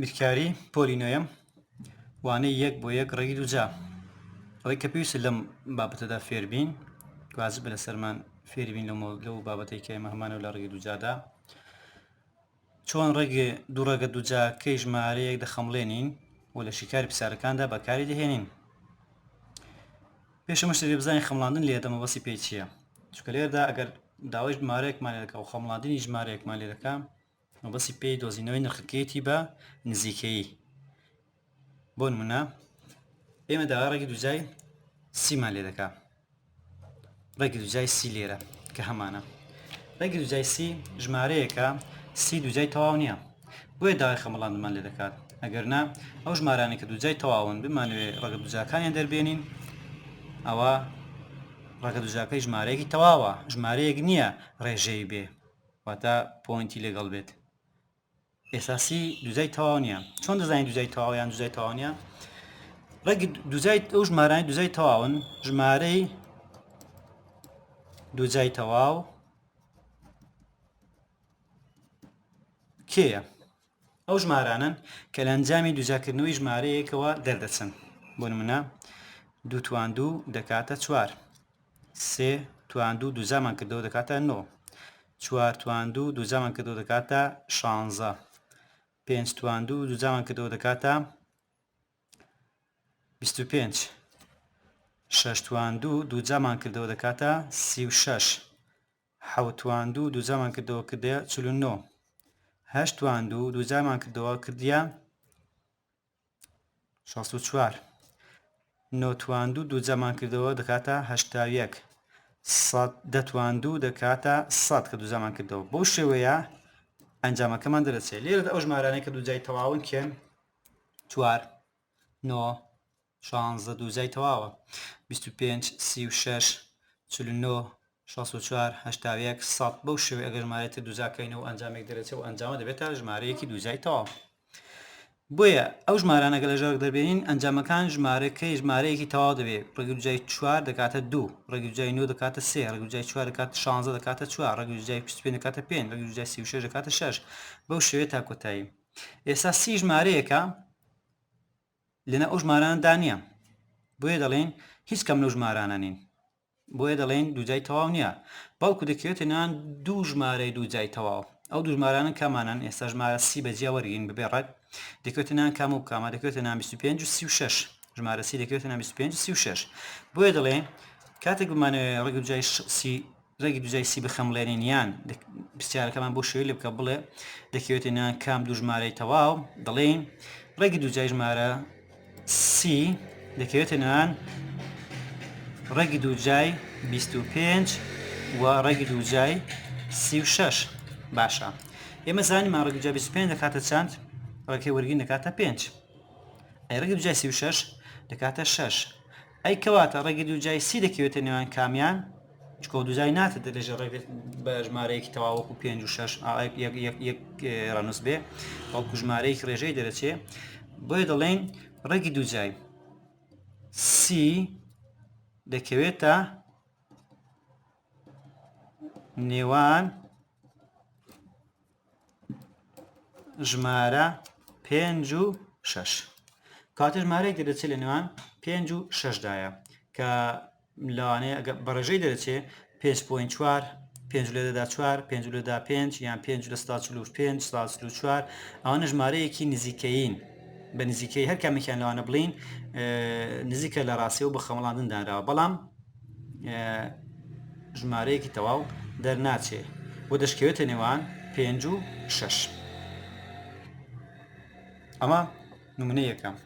بیرکاری پۆلی نۆیەم وانەی یەک بۆ یەک ڕێگی دووجا ئەوەی کە پێویستە لەم بابەتەدا فێربین واجبە لەسەرمان فێربین لەو بابەتەی کە ئێمە هەمانە لە ڕێگی دووجادا چۆن ڕێگێ دوو ڕەگە دووجاکەی ژمارەیەک دەخەمڵێنین و لە شیکاری پرسیارەکاندا بەکاری دەهێنین پێش هەموو شتێک بزانین خەمڵاندن لێرەدا مەبەستی پێی چییە چونکە لێرەدا ئەگەر داوای ژمارەیەکمان لێ دەکا و خەمڵاندنی ژمارەیەکمان لێ دەکا مەبەستی پێی دۆزینەوەی نرخەکەیەتی بە نزیکەیی بۆ نمونە ئێمە داوای ڕێگی دووجای سیمان لێ دەکا ڕێگی دووجای سی لێرە کە هەمانە ڕێگی دووجای سی ژمارەیەکە سی دووجای تەواو نییە بۆیە داوای خەمڵاندمان لێ دەکات ئەگەر نا ئەو ژمارانەی کە دووجای تەواون بمانەوێ ڕەگە دووجاکانیان دەربێنین ئەوە ڕەگە دووجاکەی ژمارەیەکی تەواوە ژمارەیەک نییە ڕێژەی بێ واتە point ی لەگەڵ بێت ئێستا سی دووجای تەواو نییە چۆن دەزانین دووجای تەواو یان دووجای تەواو نییە ڕێک دووجای ئەو ژمارانی دووجای تەواون ژمارەی دووجای تەواو کێیە ئەو ژمارانەن کە لە ئەنجامی دووجاکردنەوەی ژمارەیەکەوە دەردەچن بۆ نمونە دوو توان دوو دەکاتە چوار سێ توان دوو دووجامان کردەوە دەکاتە نۆ چوار توان دوو دووجامان کردەوە دەکاتە شانزە پێنج توان دوو دووجامان کردەوە دەکاتە 25 شەش توان دوو دووجامان کردەوە دەکاتە 36 حەوت توان دوو دووجامان کردەوە کردە 49 هەشت توان دوو دووجامان کردەوە کردیە 64 نۆ توان دوو دووجامان کردەوە دەکاتە 81 سەد دە توان دوو دەکاتە سەد کە دووجامان کردەوە بەو شێوەیە ئەنجامەکەمان دەرەچێت لێرەدا ئەو ژمارانەی کە دووجای تەواون کێن چوار نۆ شانزە دووجای تەواوە 25 36 49 64 81 سەد بەو شێوەیە ئەگەر ژمارەی تر دووجا کەینەوە ئەنجامێک دەرەچێت و ئەنجامە دەبێتە ژمارەیەکی دووجای تەواو بۆیە ئەو ژمارانە گە لە ژێر دەربێنین ئەنجامەکان ژمارەکەی ژمارەیەکی تەواو دەبێت ڕێگە دووجای چوار دەکاتە دوو ڕێگە دووجای نۆ دەکاتە سێ ڕێگە دووجای چوار دەکاتە شانزە دەکاتە چوار ڕێگە دووجای 25 دەکاتە پێنج ڕێگە دووجای 36 دەکاتە شەش بەو شێوەیە تا کۆتایی ئێستا سی ژمارەیەکە لەناو ئەو ژمارانەدا نییە بۆیە دەڵێن هیچ کەم لەو ژمارانە نین بۆیە دەڵێن دووجای تەواو نییە بەڵکو دەکەوێتە نێوان دوو ژمارەی دووجای تەواو ئەو دوو ژمارانە کامانن ئێستا ژمارە سی بە جیا وەرگین بەبێ ڕەگ دەکەوێتە نێوان کام و کامە دەکەوێتە نێوان 25 و 36 ژمارە سی دەکەوێتە نێوان 25 و 36 بۆیە دەڵێن کاتێک بمانەوێ ڕەگ دووجای سی ڕێگی دووجای سی بخەمڵێنین یان پرسیارەکەمان بۆ شێوەی لێ بکە بڵێ دەکەوێتە نێوان کام دوو ژمارەی تەواو دەڵێین ڕێگی دووجای ژمارە سی دەکەوێتە نێوان ڕێگی دووجای 25 و ڕێگی دووجای 36 باشە ئێمە زانیمان ڕێگی دووجای 25 دەکاتە چەند ڕێگەی وەرگین دەکاتە 5 ئەی ڕێگی دووجای 36 دەکاتە 6 ئەی کەواتە ڕێگی دووجای سی دەکەوێتە نێوان کامیان چکۆ دووجای ناتە دەرێژە ڕێک بە ژمارەیەکی تەواو وەکو پێنج و شەش یەک یەک یەک ڕەنووس بێ بەڵکو ژمارەیەکی ڕێژەی دەرەچێ بۆیە دەڵێن ڕێگی دووجای سی دەکەوێتە نێوان ژمارە پێنج و شەش کاتە ژمارەیەک دەدەچێت لە نێوان پێنج و شەشدایە کە لەوانەیە ئەگەر بە ڕێژەی دەرەچێ 5.4 پێنج لە دەدا چوار پێنج لە دا پێنج یان پێنج لە ستا چل و پێنج ستا چل و چوار ئەوانە ژمارەیەکی نزیکەیین بە نزیکەی هەر کامێکیان لەوانە بڵین نزیکە لە ڕاستی و بە خەمڵاندن دانراوە بەڵام ژمارەیەکی تەواو دەرناچێ و دەشکەوێتە نێوان پێنج و شەش ئەمە نمونە یەکەم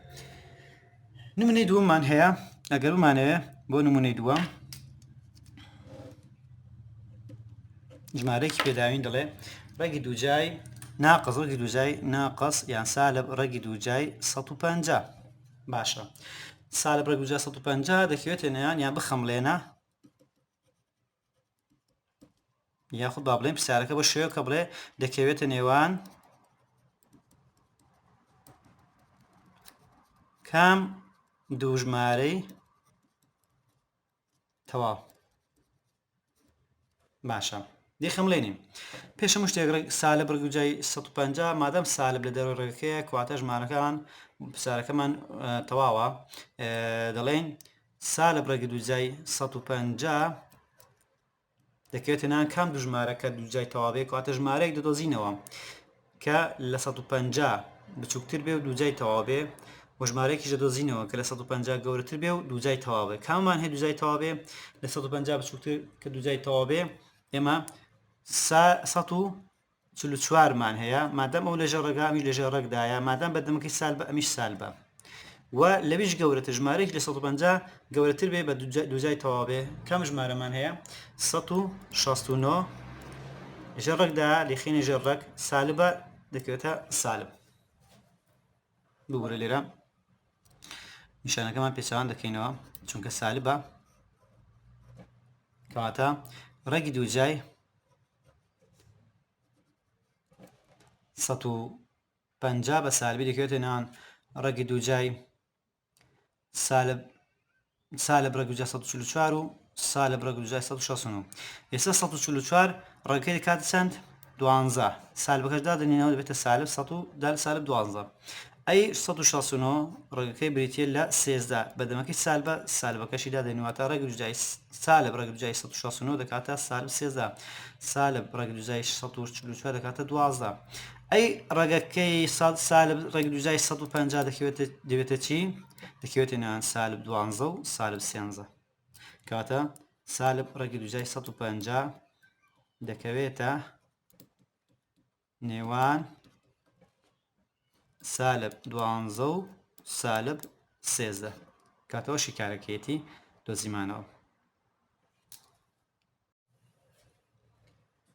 نمونەی دووەممان هەیە ئەگەر بمانەوێ بۆ نمونەی دووەم ژمارەیەکی پێداوین دەڵێ ڕێگی دووجای ناقص ڕێگی دووجای ناقص یان سالب ڕێگی دووجای 150 باشە سالب ڕێگی دووجای 150 دەکەوێتە نێوان یان بخەمڵێنە یاخود با بڵێن پرسیارەکە بە شێوەکە بڵێ دەکەوێتە نێوان کام دوو ژمارەی تەواو باشە. دەیخەمڵێنین. پێش هەموو شتێک ڕێگ سالب ڕێگ دووجای 150 مادەم سالب لە دەرەوەی ڕێگەکەیە کەواتە ژمارەکان پرسیارەکەمان تەواوە دەڵێین سالب ڕێگ دووجای 150 دەکەوێتە نان کام دوو ژمارە کە دووجای تەواو بێ کەواتە ژمارەیەک دەدۆزینەوە کە لە 150 بچووکتر بێ و دووجای تەواو بێ و ژمارەیەکیش دەدۆزینەوە کە لە 150 گەورەتر بێ و دووجای تەواو بێ کاممان هەیە دووجای تەواو بێ لە 150 بچووکتر کە دووجای تەواو بێ ئێمە 144 مان هەیە مادەم ئەو لەژێر ڕەگا ئەمیش لەژێر ڕەگدایە مادەم بەردەمەکەی سالبە ئەمیش سالبە و لەویش گەورەتر ژمارەیەک لە 150 گەورەتر بێ بە دووجای تەواو بێ کام ژمارەمان هەیە 169 ژێر ڕەگدا لێخینە ژێر ڕەگ سالبە دەکەوێتە سالب ببورە لێرە نیشانەکەمان پێچوان دەکەینەوە چونکە سالبە کەواتە ڕێگی دووجای 150 بە سالبی دەکەوێتە نێوان ڕەگی دووجای سالب سالب ڕەگ دووجای 144 و سالب ڕەگ دووجای 169 ئێستا 144 ڕەگەکەی دەکاتە چەند؟ دوانزە سالبەکەش دادەنێنەوە دەبێتە سالب 100 و دال سالب دوانزە ئەی 169 ڕەگەکەی بریتیە لە 13 بە دەمەکەی سالبە سالبەکەشی دادەنێن واتە ڕەگ دووجای سالب ڕەگ دووجای 169 دەکاتە سالب 13 سالب ڕەگ دووجای 144 دەکاتە 12 ئەی ڕەگەکەی سالب ڕەگ دووجای 150 دەکەوێتە دەبێتە چی؟ دەکەوێتە نێوان سالب دوانزە و سالب سێنزە کەواتە سالب ڕەگی دووجای 150 دەکەوێتە نێوان سالب دوانزە و سالب سێزدە کاتەوە شیکارەکەیەتی دۆزیمانەوە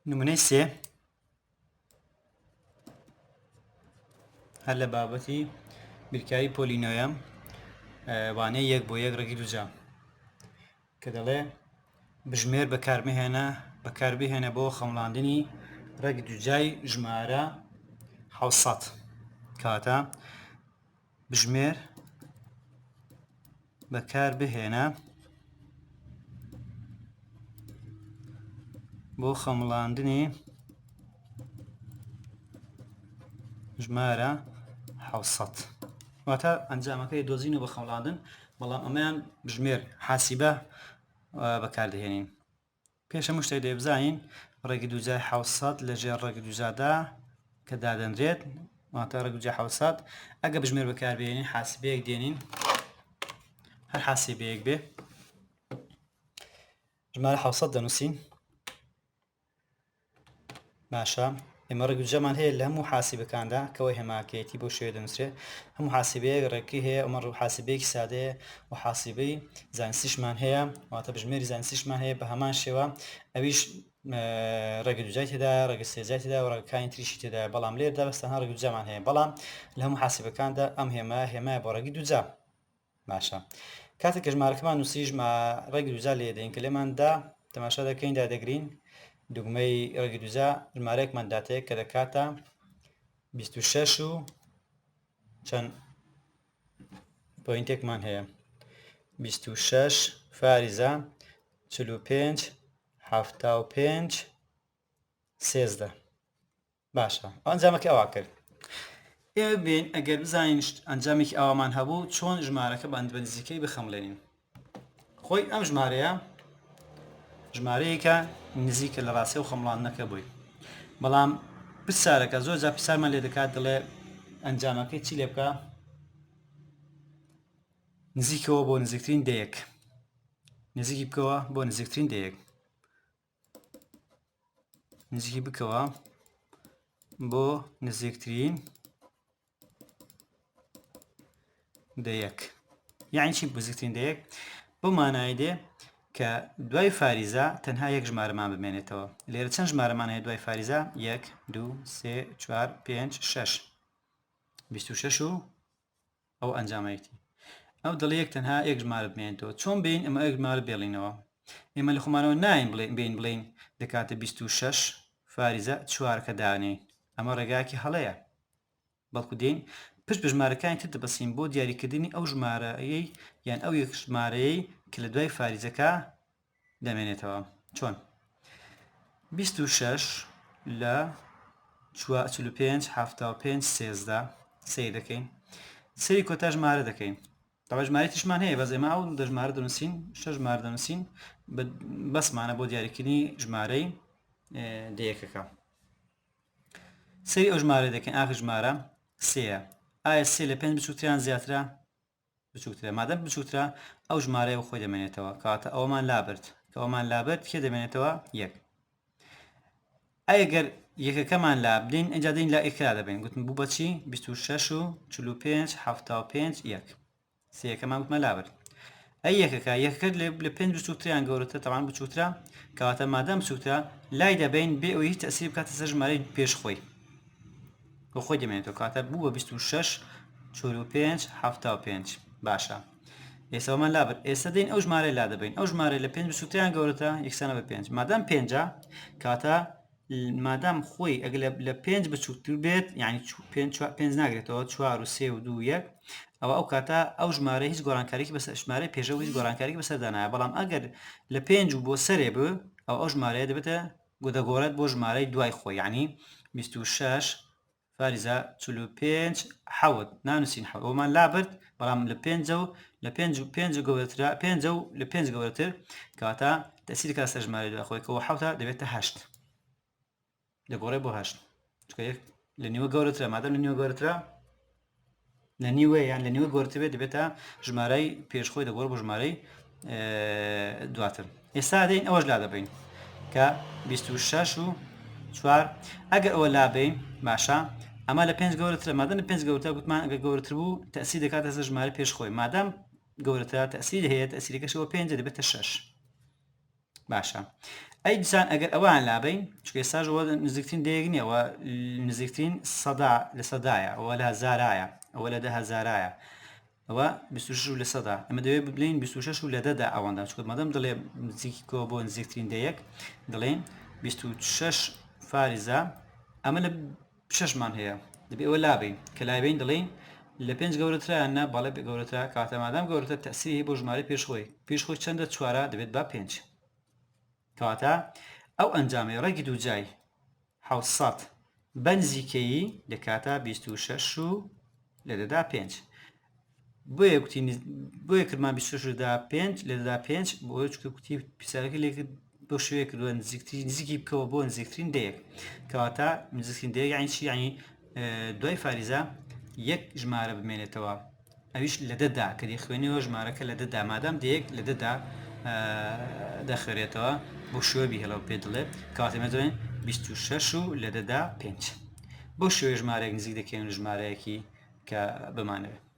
نمونەی سێ هەر لە بابەتی بیرکاری پۆلی نۆیەم وانەی یەک بۆ یەک ڕێگی دوجا کە دەڵێ بژمێر بەکارمهێنە بەکاربهێنە بۆ خەمڵاندنی ڕێک دوجای ژمارە 600 کاتە بژمێر بەکار بهێنە بۆ خەمڵاندنی ژمارە 600 واتە ئەنجامەکەی دۆزین و بە خەمڵاندن بەڵام ئەمەیان بژمێر حاسیبە بەکاردەهێنین پێش هەموو شتێک دەبێت بزانین ڕێگی دووجای 700 لە ژێر ڕێگی دووجادا کە دادەنرێت واتە ڕێگی دووجای 700 ئەگە بژمێر بەکاربێنین حاسبەیەک دێنین هەر حاسبەیەک بێ ژمارە 700 دەنووسین باشە ئێمە ڕێگ دووجامان هەیە لە هەموو حاسیبەکاندا کەەوە هێماکەیەتی بۆ شێوێ دەنووسرێ هەموو حاسیبەیەک ڕێکی هەیە ئەمە ڕوو حاسیبەیەکی سادەیە و حاسیبەی زانستیشمان هەیە واتە بژمێری زانستیشمان هەیە بە هەمان شێوە ئەویش ڕێگە دووجای تێدا ڕێگە سێجای تێدا و ڕێگەکانی تریشی تێدا بەڵام لێردا بەس تەنها ڕێگە دووجامان هەیە بەڵام لە هەموو حاسیبەکاندا ئەم هێما هێمایە بۆ ڕێگی دووجا باشە کاتێک کە ژمارەکەمان نووسی ژما ڕێگی دووجا لێ دەین کە لێماندا تەماشا دەکەین دادەگرین دوگمەی ڕێگی دووجا ژمارەیەکمان داتەیە کە دەکاتە 26 و چەند point ێکمان هەیە 26 فاریزە 45 75 13 باشە ئەو ئەنجامەکە ئەوا کرد ئێمە بین ئەگەر بزانین ئەنجامێکی ئاوامان هەبوو چۆن ژمارەکە بەند بە نزیکەی بخەمڵێنین خۆی ئەم ژمارەیە ژمارەیەکە نزیکە لە ڕاستی و خەمڵاندنەکە بووی بەڵام پرسیارەکە زۆر جار پرسیارمان لێ دەکات دەڵێ ئەنجامەکەی چی لێ بکە نزیکەوە بۆ نزیکترین دەیەک نزیکی بکەوە بۆ نزیکترین دەیەک نزیکی بکەوە بۆ نزیکترین دەیەک یعنی چی نزیکترین دەیەک بەو مانای دێ کە دوای فاریزە تەنها یەک ژمارەمان بمێنێتەوە لێرە چەند ژمارەمان هەیە دوای فاریزە یەک دوو سێ چوار پێنج شەش 26 و ئەو ئەنجامەیەتی ئەو دەڵێ یەک تەنها یەک ژمارە بمێنێتەوە چۆن بین ئەمە یەک ژمارە بێڵینەوە ئێمە لە خۆمانەوە ناین بڵێن بین بڵین دەکاتە 26 فاریزە چوارکە دانێ ئەمە ڕێگاکی هەڵەیە بەڵکو دێین پشت بە ژمارەکانی تر دەبەستین بۆ دیاریکردنی ئەو ژمارەیەی یان ئەو یەک ژمارەیەی کە لە دوای فاریزەکە دەمێنێتەوە چۆن؟ 26 لە 45 75 13 سەیر دەکەین سەیری کۆتا ژمارە دەکەین تەبعەن ژمارەی تریشمان هەیە بەس ئێمە ئەو دە ژمارە دەنووسین شەش ژمارە دەنووسین بەسمانە بۆ دیاریکردنی ژمارەی دەیەکەکە سەیری ئەو ژمارە دەکەین ئاخر ژمارە سێیە ئایا سێ لە پێنج بچووکتریان زیاترە بچووکترە مادەم بچووکترە ئەو ژمارەیە خۆی دەمێنێتەوە کەواتە ئەومان لابرد کە ئەومان لابرد کێ دەمێنێتەوە یەک ئەگەر یەکەکەمان لابدەین ئەجا دەین لا ئێکرا دەبین گوتم بوو بەچی 26 و 45 75 یەک سێیەکەمان گوتمە لابرد ئەی یەکەکە یەکەکە لە پێنج بچووکتریان گەورەتر تەوان بچووکترە کەواتە مادەم بچووکترە لای دەبین بێ ئەوەی هیچ تەسیر بکاتە سەر ژمارەی پێش خۆی بۆ خۆی دەمێنێتەوە کاتە بوو بە 26 45 75 باشە ئێستا ئەومان لابرد ئێستا دێن ئەو ژمارەی لا دەبین ئەو ژمارەی لە پێنج بچووکتریان گەورەتە یەکسانە بە پێنج مادام پێنجە کاتە مادام خۆی ئەگەر لە پێنج بچووکتر بێت یعنی پێنج ناگرێتەوە چوار و سێ و دوو یەک ئەوە ئەو کاتە ئەو ژمارە هیچ گۆڕانکاریکی بەسەر ژمارەی پێشەوە هیچ گۆڕانکاریکی بەسەردا نایە بەڵام ئەگەر لە پێنج و بۆ سەرێ بێ ئەو ئەو ژمارەیە دەبێتە دەگۆڕێت بۆ ژمارەی دوای خۆی یعنی 26 فارزە 45 حەوت نانووسین حەوت ئەومان لابرد بەڵام لە پێنجە و لە پێنج و پێنج گەورەترە پێنجە و لە پێنج گەورەتر کەواتە تەسیر کە سەر ژمارەی دوای خۆی کەەوە حەوتە دەبێتە هەشت دەگۆڕێ بۆ هەشت چونکە یەک لە نیوە گەورەترە مادەم لە نیوە گەورەترە لە نیوە یان لە نیوە گەورەتر بێت دەبێتە ژمارەی پێش خۆی دەگۆڕ بۆ ژمارەی دواتر ئێستا دێین ئەوەش لا دەبین کە 26 و چوار ئەگەر ئەوە لابین باشە ئەمە لە پێنج گەورەترە مادەم لە پێنج گەورەتر گوتمان ئەگەر گەورەتر بوو تەسی دەکاتە سەر ژمارە پێش خۆی مادەم گەورەترە تەسیر هەیە تەسیرەکەشەوە پێنج دەبێتە شەش باشە ئەی دیسان ئەگەر ئەوان لابین چونکە ئێستاش ئەوە نزیکترین دەیەک نییە ئەوە نزیکترین سەدا لە سەدایە ئەوە لە هەزارایە ئەوە لە دە هەزارایە ئەوە 26 و لە سەدا ئەمە دەوێت بڵێین 26 و لە دەدا ئەوەندە چونکە مادەم دەڵێ نزیکی کۆ بۆ نزیکترین دەیەک دەڵێین 26 فارزە ئەمە لە شەشمان هەیە دەبێ ئەوە لابین کە لابین دەڵێین لە پێنج گەورەترە یان نا بەڵێ گەورەترە کاتە مادام گەورەترە تەسیری هەیە بۆ ژمارەی پێش خۆی پێش خۆی چەندە چوارە دەبێت بە پێنج کەواتە ئەو ئەنجامەی ڕێکی دووجای 700 بە نزیکەیی دەکاتە 26 و لە دەدا پێنج بۆیە کوتی بۆیە کردمان 26 لەدا پێنج لە دەدا پێنج بۆیە چونکە کوتی پرسیارەکە لێ کرد بۆ شوێ کردووە نزیکترین نزیکی بکەوە بۆ نزیکترین دەیەک کەواتە نزیکترین دەیەک یعنی چی یعنی دوای فاریزە یەک ژمارە بمێنێتەوە ئەویش لە دەدا کە دەخوێنەوە ژمارەکە لە دەدا مادام دەیەک لە دەدا دەخوێنێتەوە بۆ شوێ بیهێڵەوە پێ دڵێ کەواتە مێ 26 و لە دەدا پێنج بۆ شوێ ژمارەیەک نزیک دەکەین ژمارەیەکی کە بمانەوێت.